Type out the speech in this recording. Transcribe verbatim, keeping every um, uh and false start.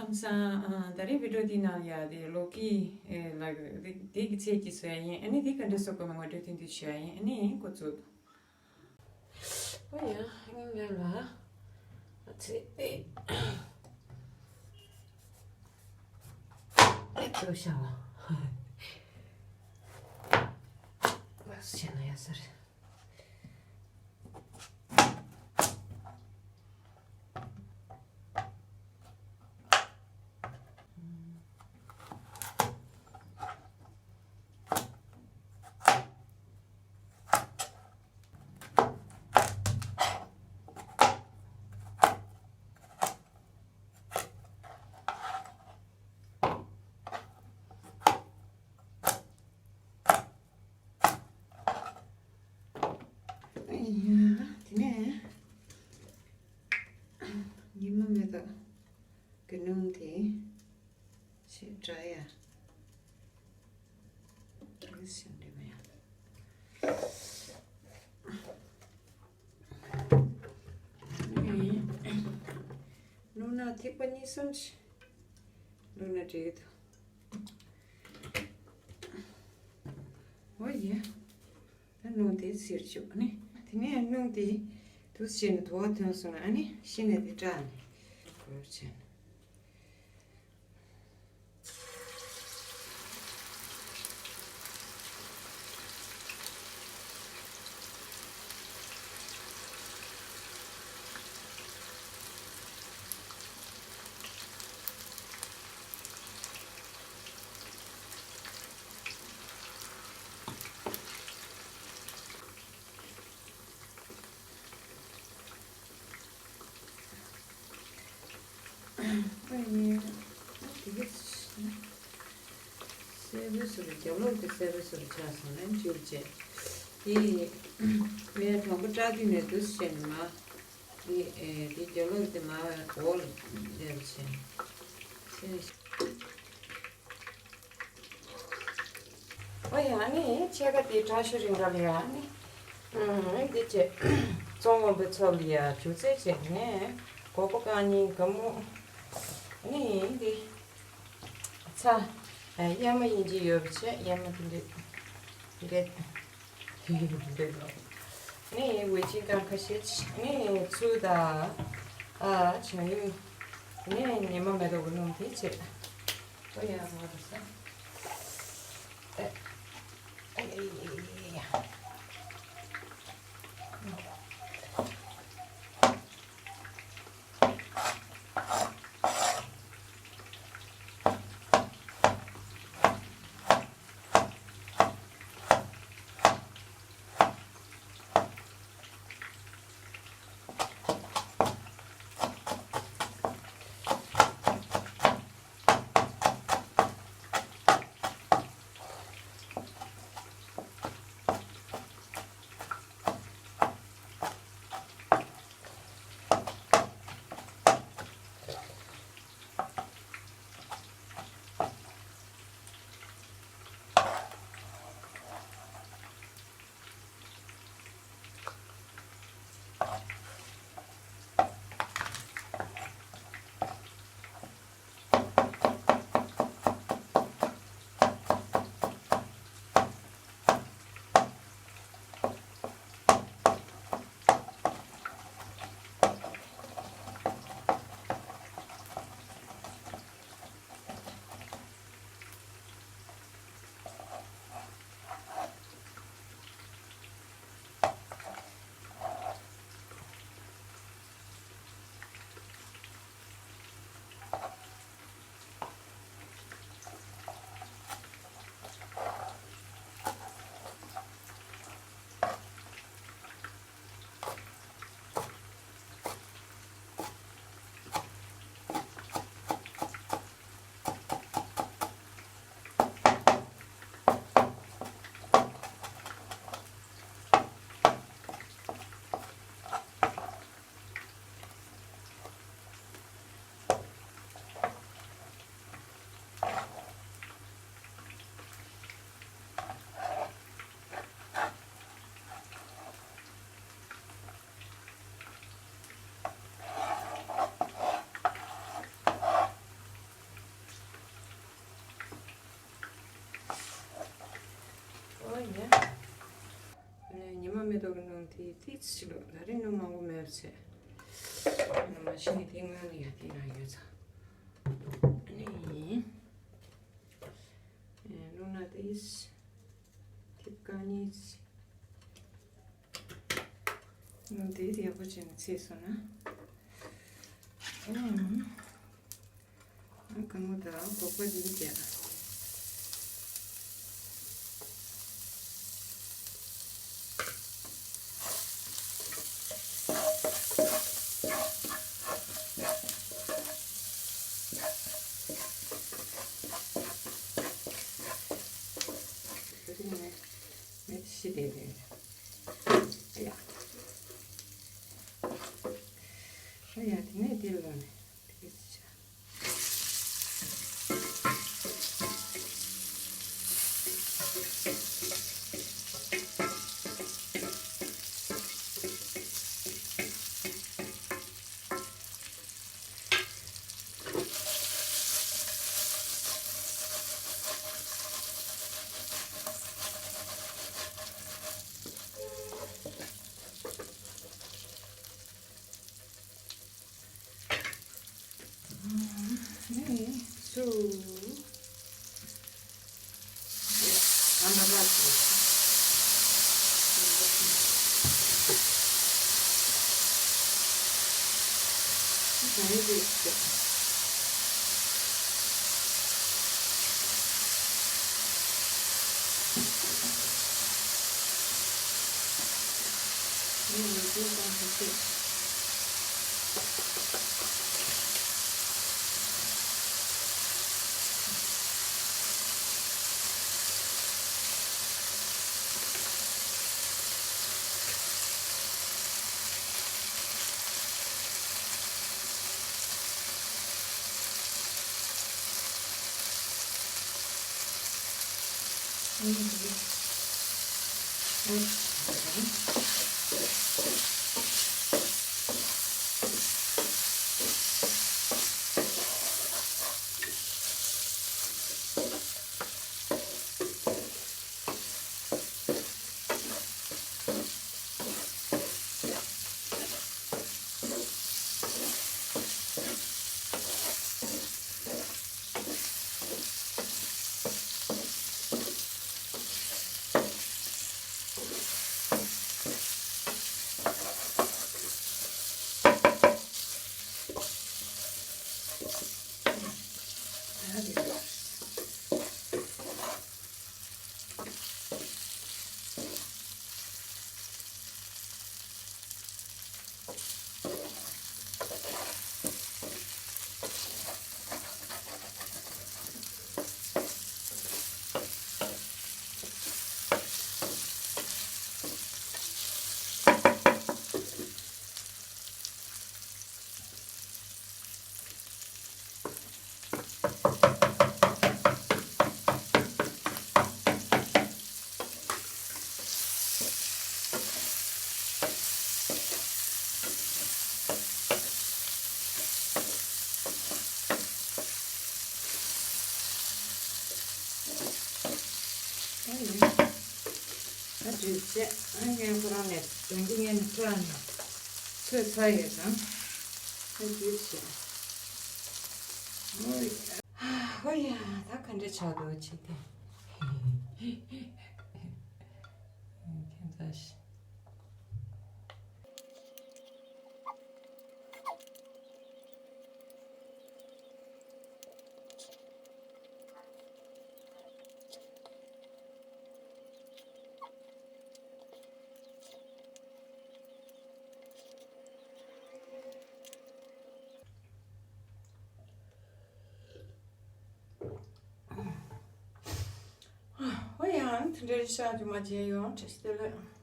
ཁམས་བཟང་། ཨ། ད་རེས་བི་ཌིའོ་འདི་ནང་ལ་ཡ་དེ་ལོ་ཀི་ཨེ་ལ་དེ་དེ་གི་ཚད་ཀྱིས་བཟོ་ཡ་ཡིན། ཨ་ནི་དེ་ག་འདྲ་བཟོ་དགོས་མིན་ངོ་སྤྲོད་ཐུང་ཐུང་ཞུ་ཡ་ཡིན། ཨ་ནི་འགོ་བཙུགས། ཨོ་ཡ། ངའི་ངན་ལ་ཨ་ཚེ་ཨེ་ཨེ་ཏོ་ཤ་བ་ཨ་ཤ་ན་ཡ་ས་རེད། ཨ་ཡ། དེ་ནས་ཉི་མ་མེ་ཏོག་གི་སྣུམ་དེ་ཞེ་དྲག་ཡ། དེ་ཞིམ་འདྲ་མེད་ཡ། བླུགས་ན་ཐིགས་པ་གཉིས་གསུམ་ཞིག་བླུགས་ན་འགྲིག་གི་འདུག་ཨོ་ཡ། ད་སྣུམ་དེ་ཚིར་བཅུག་ནི། དེ་ནས་སྣུམ་དེ་དུས་ཕྱིན་ནས་དུ་བ་ཐོན་སོང་ན་ཨ་ནི་ཤི་ནས་དེ་བཀྲག་ནས་སྐོར་བྱས་ནས། ཨ་ནི་དེ་ག་སེར་པོའི་བཟོ་འདྲ། རྒྱབ་ལོགས་དེ་སེར་པོའི་བཟོ་འདྲ་ཆགས་སོང་ན་འཇུ་བྱས། དེ་ངས་དང་པོ་བཀྲག་དུས་ནས་འདུག་བྱས་ནས་མ། དེ་ཨེ་དེ་རྒྱབ་ལོགས་དེ་མ་འོག་ལ་སླེབས་བྱས། ཨོ་ཡ། ཨ་ནི་ཕྱེད་ཀ་དེ་དྲག་ཤོས་རིང་ག་ལ་ཡ་ཨ་ནི། ཨུམ། འདི་བྱས། བཙོང་མ་བུ་ཚོ་ལ་ཡ་ཅུ་ཙེ་བྱས་ནས་སྒོག་པ་རྐང་གཉིས་ག་མོ། ཨ་ནི་འདི་ཚྭ་ཨ་ཡ་མ་ཡིན་གྱི་ཡོད་པ་བྱས། ཡ་མ་དེ་འདྲ་འདྲ་འདྲ་ལོ། ཨ་ནི་ཝེ་ཅིན་རྐང་ཁ་ཤས། ཨ་ནི་ཚུལ་དང་ཨ་བྱ་ཡུ། ཨ་ནི་ཉི་མ་མེ་ཏོག་གི་སྣུམ་དེ་བྱས། ཨོ་ཡ། ང་རུ་ས། ཨེ། ཨེ། ཨེ། ཨེ། ཨེ། ཡ། ཉི་མ་མེ་ཏོག་གི་སྣུམ་དེ་ཏིག་ཙི་ལོ། ད་རེས་སྣུམ་མང་པོ་མེད་པ་བྱས། མ་གཞི་ནས་དེ་སྔོན་ལ་ཡ་དེ་ན་ཡོད་ཚ། ནི། ཨེ། རླུང་ནག་དེ། ཐིབས་ཀ་ནི། སྣུམ་དེ་ཡག་པོ་བྱས་ནས་ཚིག་སོང་ན། ཨེམ། ཨ། གང་མོ་ད་སྒོག་པ་འདི་རྒྱག་ཤི་དེ་རེད། ཡ། ཨ་ཡ། དེ་ནས་འདི་ལོ་ནས་དེ་ཆ། ཨ་ནི་སུ། ཨ་མ་ལགས་སུ། ཨ་ནི་སུ། ཨ་ནི། ཨ་དུས་ཚོད་ཨ་ངས་ཁོ་རང་ནས་དོན་གྱི་ངས་ནི་སྤྲོ་ནས་ཚོད་ཚ་ཡོད་དང་། ཨ་དུས་ཚོད། ཨོ་ཡ། ད་ག་འདྲ་ཆགས་འདུག་ཅིག་དེ། ཁྱད་མཚར་ཞིག་ཨོ་ཡང་དེ་འདྲའི་ཤག་ཅིག་མ་བྱས་ཡོང་བཀྲ་ཤིས་བདེ་ལེགས།